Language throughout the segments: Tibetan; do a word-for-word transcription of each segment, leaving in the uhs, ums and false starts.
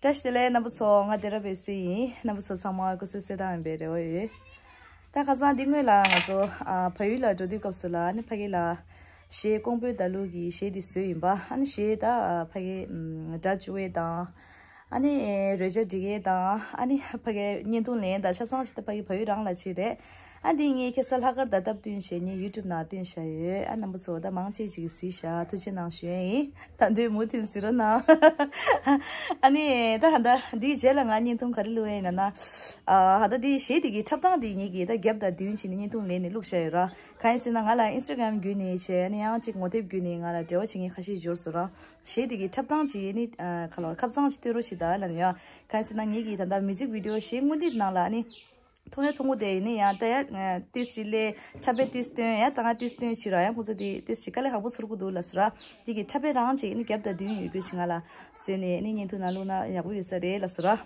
བཀྲ་ཤིས་བདེ་ལེགས་རྣམ་པ་ཚོ། ང་བདེ་རབ་པའི་སྲས་ཡིན། རྣམ་པ་ཚོ་ཚང་མ་སྐུ་གཟུགས་གསལ་ཐང་ཡིན་པའི་རེ་བ་ཡོད། ད་ཁ་སང་འདི་སྔོན་ལ་ང་ཚོ་ཨ་བལ་ཡུལ་ལ་འགྲོ་དུས་སྐབས་སུ་ལ་ནི་ཕ་གི་ལ་གཞས་ཀོང་པོའི་ཟླ་ལུག་གི་གཞས་འདི་བཟོས་ཡིན་པ། ཨ་ནི་གཞས་ད་ཕ་གི་སྒྲ་བཅུག་ཡས་དང་། ཨ་ནི་རོལ་ཆ་སྒྲིག་ཡས་དང་། ཨ་ནི་ཕ་གི་བརྙན་ཐུང་ལེན་དང་། ཆ་ཚང་ཞིག་ད་ཕ་གི་བལ་ཡུལ་རང་ལ་བྱས་རེད། ཨ་འདི་ངས་ཁ་སང་ལྷག་དཀར་ཟླ་ལྟབ་བསྟུན་བྱས་ངས་ཡུ་ཊུབ་ནང་བཏོན་བཞག་ཡོད། ཨ་རྣམ་པ་ཚོ་ད་མང་ཆེ་ཅིག་གིས་གཟིགས་ཤག་ཐུགས་རྗེ་གནང་ཞུ་ཡས་ཡིན། ད་འདོད་མུ་མཐུད་གཟིགས་རོགས་གནང་། ཨ་ནི་ད་ཧ་ད་འདིའི་རྗེས་ལ་ང་བརྙན་ཐུང་ག་རེ་བླུགས་ཡས་ཡིན་ན། ཨ་ཧ་ད་འདིའི་གཞས་འདི་གི་འཁྲབ་སྟངས་འདི་ངེད་ཀྱིས་ད་རྒྱབ་དང་མདུན་བྱས་ནས་བརྙན་ཐུང་ལེན་ནས་བླུགས་བཞག་ཡོད་ར། གང་ཡིན་ཟེར་ན་ང་ལ་ཨིན་སི་ཊ་གྷི་རམ་བརྒྱུད་ནས་བྱས། ཨ་ནི་ཡང་ཅིག་ངོ་དེབ་བརྒྱུད་ནས་ང་ལ་འབྲེལ་བ་བྱེད་མཁན་ཁ་ཤས་འབྱོར་སོང་ར། གཞས་འདི་གི་འཁྲབ་སྟངས་ཅིག་ནི་ཨ་ཁ་ལོ་ཁ་བཟང་ཅིག་སྟོན་རོགས་བྱེད་ད་ལབ་ཡ། གང་ཡིན་ཟེར་ན་ངེད་ཀྱིས་ད་ལྟ་མིའུ་ཟིག་བི་ཌི་ཡོ་གཞས་སྔོན་དེའི་ནང་ལ་ཨ་ནི། ཐུང་ངེ་ཐུང་ངུ་དེ་ནི་ཡང་ལྟ་ཡ། ཏིས་ཅི་ལེ་འཁྲབ་པའི་ཏིས་སྟོན་ཡ། ད་ང་ཏིས་སྟོན་ཕྱིར་ར་ཡང་ཁོང་ཚོ་དེ་ཏིས་ཅི་དཀའ་ལས་ཁག་པོ་ཚོར་གི་འདུག་ལབ་སོང་ར། དེ་གི་འཁྲབ་པའི་རང་ཅིག་ནི་རྒྱབ་དང་མདུན་ཡོད་རྒྱུ་ཞིག་ང་ལ་བཟོས་ནས་ནི་བརྙན་ཐུང་ནང་བླུགས་ན་ཡག་པོ་ཡོད་ས་རེད་ལབ་སོང་ར།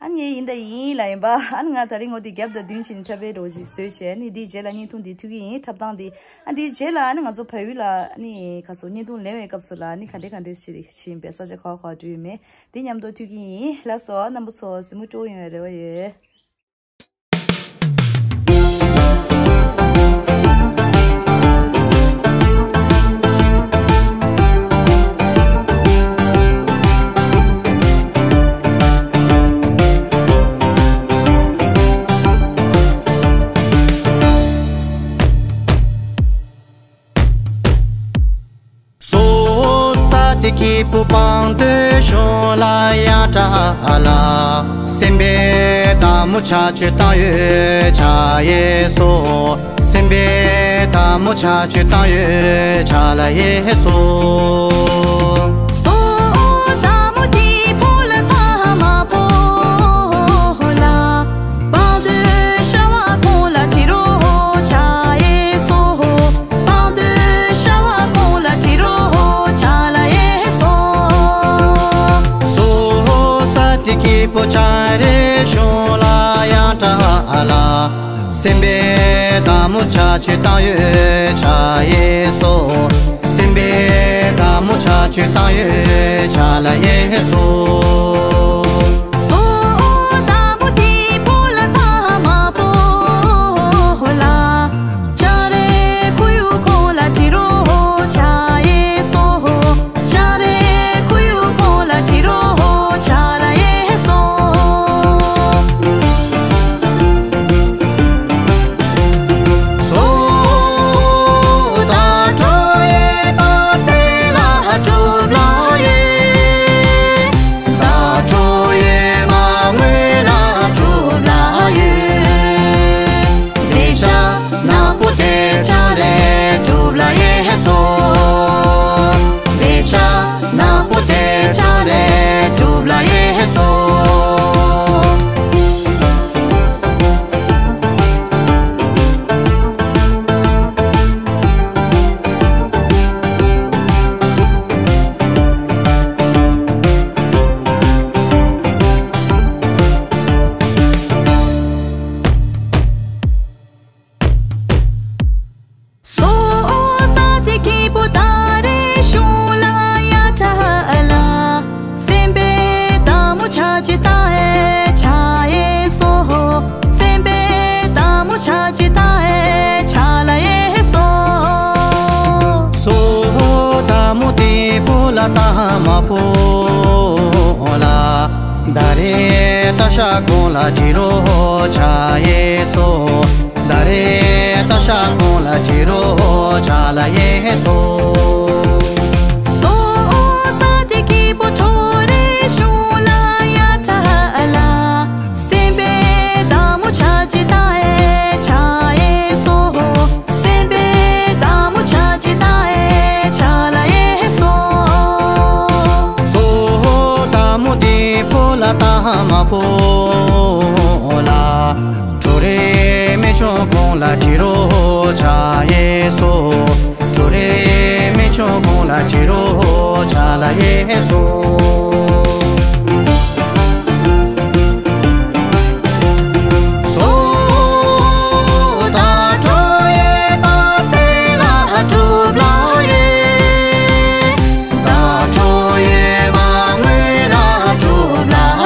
ཨ་ནི་ངས་ཡིན་ད་ཡིན་ལབ་ཡིན་པ། ཨ་ནི་ང་དེ་རིང་འོ་དེ་རྒྱབ་དང་མདུན་ཅིག་ནི་འཁྲབ་པའི་རོ་ཅིག་བཟོས་བྱས། ཨ་ནི་དེའི་རྗེས་ལ་བརྙན་ཐུང་དེ་ཐུག་གི་ཡིན། འཁྲབ་སྟངས་དེ། ཨ་དེའི་རྗེས་ལ་ཨ་ནི་ང་ཚོ་བལ་ཡུལ་ལ་ཨ་ནི་ག་ཚོད་བརྙན་ཐུང་ལེན་པའི་སྐབས་སུ་ལ་ཨ་ནི་ག་འདྲས་ག་འདྲས་ཞིག་བྱེད་ཡིན་པའི་ས་ཆ་ག་བ་ག་བ་འགྲོ་ཡོད་མེད་དེ་མཉམ་དུ་ཐུག་གི་ཡིན། ལགས་སོ། རྣམ་པ་ཚོ་གཟིགས་མོ་སྤྲོ་ཡོང་བའི་རེ་བ་ཡོད། སོ་ས་དེ་སྐྱིད་པོ་བང་སྟོད་གཞུང་ལ་ཡང་གྲགས་ལ། སེམས་པའི་བདག་མོ་ཆ་ཆུ་བཏང་ཡོད་ཆ་ཡེ་སོ། སེམས་པའི་བདག་མོ་ཆ་ཆུ་བཏང་ཡོད་ཆ་ལ་ཡེ་སོ། སོ་བདག་མོ་དེ་ཕོ་ལ་ཐ་མ་ཕོ་ལ། བང་སྟོད་ཤ་བ་ཁོང་ལ་དྲི་རོ་ཆ་ཡེ་སོ། བང་སྟོད་ཤ་བ་ཁོང་ལ་དྲི་རོ་ཆ་ལ་ཡེ་སོ། སོ་ས་དེ་སྐྱིད་པོ་ཆ་རེ་གཞུང་ལ་ཡང་གྲགས་ལ། སེམས་པའི་བདག་མོ་ཆ་ཆུ་བཏང་ཡོད་ཆ་ཡེ་སོ། སེམས་པའི་བདག་མོ་ཆ་ཆུ་བཏང་ཡོད་ཆ་ལ་ཡེ་སོ། སོ་བདག་མོ་དེ་ཕོ་ལ་ཐ་མ་ཕོ་ལ། ཆ་རེ་ཁུ་ཡུ་ཁོང་ལ་དྲི་རོ་ཆ་ཡེ་སོ། ཆ་རེ་ཁུ་ཡུ་ཁོང་ལ་དྲི་རོ་ཆ་ལ་ཡེ་སོ། སོ་ད་ཁྲོ་ཡེ་པ་སེ་ལ་གྲུབ་ལ་ཡེ། ད་ཁྲོ་ཡེ་མ་ངུ་ལ་གྲུབ་ལ་ཡེ། དེ་ཆ་ན་པོ་དེ་ཆ་ལེ་གྲུབ་ལ་ཡེ་སོ། དེ་ཆ་ན་པོ་དེ་ཆ་ལེ་གྲུབ་ལ་ཡེ་སོ། སོ་ས་དེ་སྐྱིད་པོ་ད་རེ་གཞུང་ལ་ཡ་གྲགས་ལ། སེམས་པའི་བདག་མོ་ཆ་ཆེ་ད་ཨེ་ཆ་ཨེ་སོ། སེམས་པའི་བདག་མོ་ཆ་ཆེ་ད་ཨེ་ཆ་ལ་ཨེ་སོ། སོ་བདག་མོ་དེ་ཕོ་ལ་ད་མ་ཕོ་ལ། ད་རེ་ད་ཤ་ཁོང་ལ་དྲི་རོ་ཆ་ཨེ་སོ། ད་རེ་ད་ཤ་ཁོང་ལ་དྲི་རོ་ཆ་ལ་ཡེ་སོ། སོ་ས་དེ་སྐྱིད་པོ་ཁྲོ་རེ་གཞུང་ལ་ཡ་གྲགས་ལ། སེམས་པའི་བདག་མོ་ཆ་ཆེ་ད་ཨེ་ཆ་ཨེ་སོ། སེམས་པའི་བདག་མོ་ཆ་ཆེ་ད་ཨེ་ཆ་ལ་ཡེ་སོ། སོ་བདག་མོ་དེ་ཕོ་ལ་ད་མ་ཕོ་ལ། ཁྲོ་རེ་མེ་ཆུང་ཁོང་ལ་དྲི་རོ་ཆ་ཡེ་སོ། ཁྲོ་རེ་མེ་ཆུང་ཁོང་ལ་དྲི་རོ་ཆ་ལ་ཡེ་སོ། སོ་ད་ཁྲོ་ཡེ་པ་སེ་ལ་གྲུབ་ལ་ཡེ། ད་ཁྲོ་ཡེ་མ་ངུ་ལ་གྲུབ་ལ་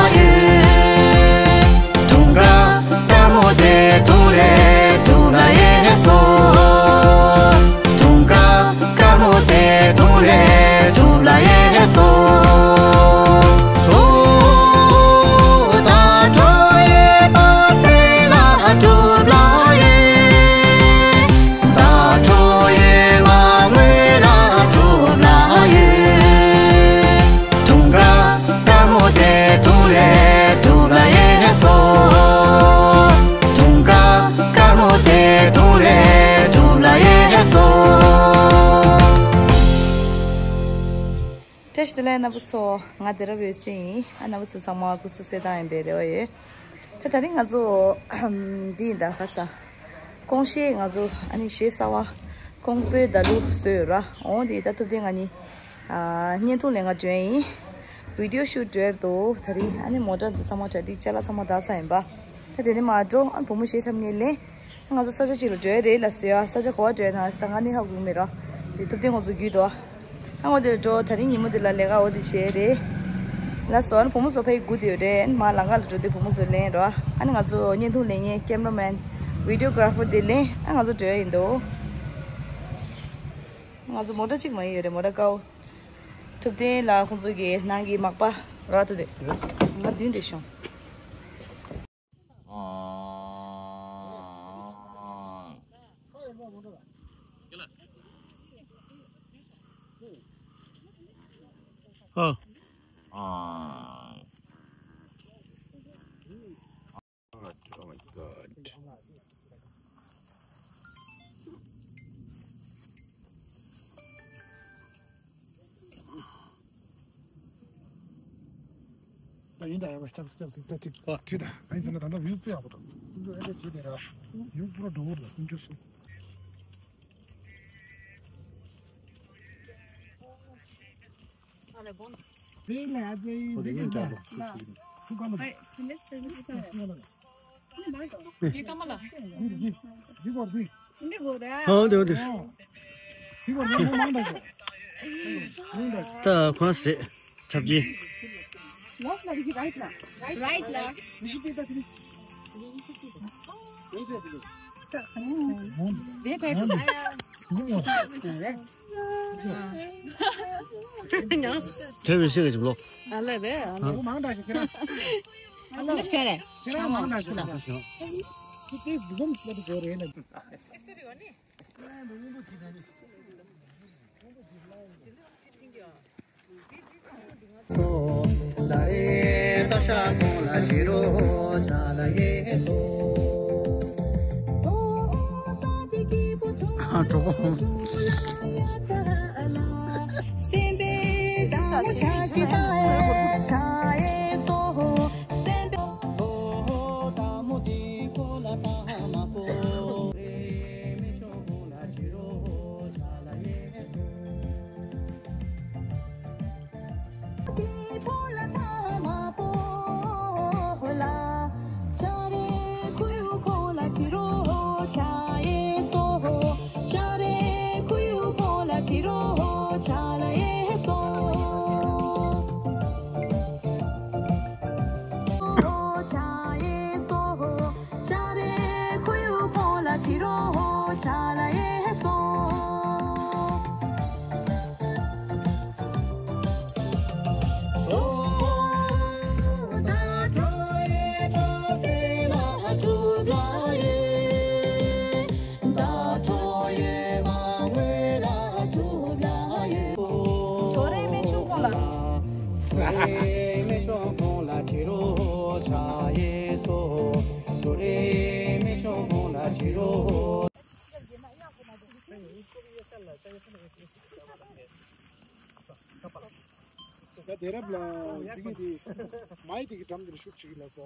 གདོང་ལས་གྲུབ་ལ་ཡེ་སོ། བཀྲ་ཤིས་བདེ་ལེགས་རྣམ་པ་ཚོ། ང་བདེ་རབ་འོད་ཟེར་ཡིན། ཨ་རྣམ་པ་ཚོ་ཚང་མ་སྐུ་གཟུགས་གསལ་ཐང་ཡིན་པའི་རེ་བ་ཡོད། ད་དེ་རིང་ང་ཚོ་འདི་ཡིན་ད་ག་ས། ཀོང་ཤེས་ང་ཚོ་ཨ་ནི་གཞས་གསར་བ་ཀོང་པོའི་བརྡ་གླུ་བཟོས་ཡོད་ར། འོང་དེ་ད་ཐུབ་བསྟན་ང་གཉིས་ཨ་བརྙན་ཐུང་ལེན་ག་འགྲོ་ཡིན། བི་ཌི་ཡོ་ཤུ་ཊི་འགྲོ་ཡ་འདུག་ད་རིང་ཨ་ནི་མོ་ཊ་འདི་ཚང་མ་གྲ་སྒྲིག་ཅ་ལག་ཚང་མ་བཏང་ཚར་ཡིན་པ། ད་དེ་ནས་མར་འགྲོ། ཨ་བུ་མོ་གཞས་འཁྲབ་མཁན་ལེན། ང་ཚོ་ས་ཆ་གཅིག་ལ་འགྲོ་ཡ་རེད་ལ་ཟེར་ཡ། ས་ཆ་ག་པར་འགྲོ་ཡ་དང་ད་ང་ནི་ཧ་གོ་གི་མེད་ར། དེ་ཐུབ་བསྟན་ཁོང་ཚོ་བརྒྱུད་དོ། ཨ་ངོ་དེ་འགྲོ། ད་རིང་ཉིན་མོ་དེ་ལ་ལས་ཀ་འོ་དེ་བྱས་རེད། ལ་སོ། ཨ་ནི་བུ་མོ་ཚོ་ཕ་གི་སྒུག་བསྡད་ཡོད་རེད། ཨ་ནི་མར་ལམ་ཁ་ལ་འགྲོ་དུས་བུ་མོ་ཚོ་ལེན་རོ། ཨ་ནི་ང་ཚོ་བརྙན་ཐུང་ལེན་མཁན་ཀེམ་ར་མེན། བི་ཌི་ཡོ་གྷ་ར་ཕར་དེ་ལེན། ཨ་ང་ཚོ་འགྲོ་ཡ་ཡིན་འདུག་ང་ཚོ་མོ་ཊ་གཅིག་མ་ཡིན་ཡོད་རེད། མོ་ཊ་དཀར་པོ། ཐུབ་བསྟན་ལགས་ཁོང་ཚོ་གི་ནང་གི་མག་པ་རག་ཐུབ་བསྟན། ང་མདུན་དེ་ཤོང་། ཨ། Oh my God. ད་ཡིན་ད་ཡ་བ་ལྕགས་ལྕགས་ལྕགས་ལྕགས་ལྕགས་ལ་ཁྲིད་ད། ཨ་ཡིན་ཟེར་ན་ད་ལྟ་བིའུ་དཔེ་ཡག་པོ་འདུག་ཨ་འདྲ་བྱས་ཏེ་ར་བིའུ་པུ་ར་འགྲོ་བོ་ར་ཀུན་སྤྱོད་སུ། ཨོ་དེ་འོ་དེ། ད་ཁོང་ཟེ་ཆབ་ཀྱི། དེ་བས་ཤེས་གི་ལོ། ཨ་ལེ་རེད། ཨ་ལེ། ཨ་ལེ། ཁྱེད་རང་མང་ན་ཤི་ན། ད་དེ་རབ་ལ་འདི་གི་འདི་མའི་འདི་གི་འགྲམ་འདིར་ཤུགས་ཆེ་གི་ལ་སོ།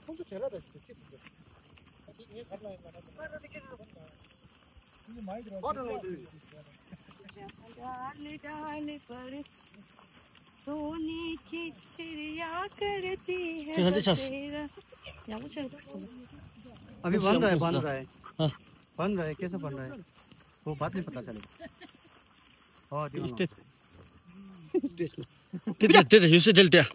ཁོང་ཚོ་བྱེད་ར་ད་ཞིག་ཏུ་སྐྱིད་ཐུབ་འདུག་ད་དེ་ངའི་བར་ལ་ཡིན་པ་ན་ད་འདི་མའི་འདི་ར། ཁྱེད་ཚོ་ཆ། ཡག་པོ་ཆགས་འདུག अभी बन रहा है, बन रहा है। हाँ। बन रहा है, कैसे बन रहा है? वो बात नहीं पता चलेगा। और स्टेज पे। स्टेज पे। तेरे, तेरे, तेरे, यूं से चलते हैं।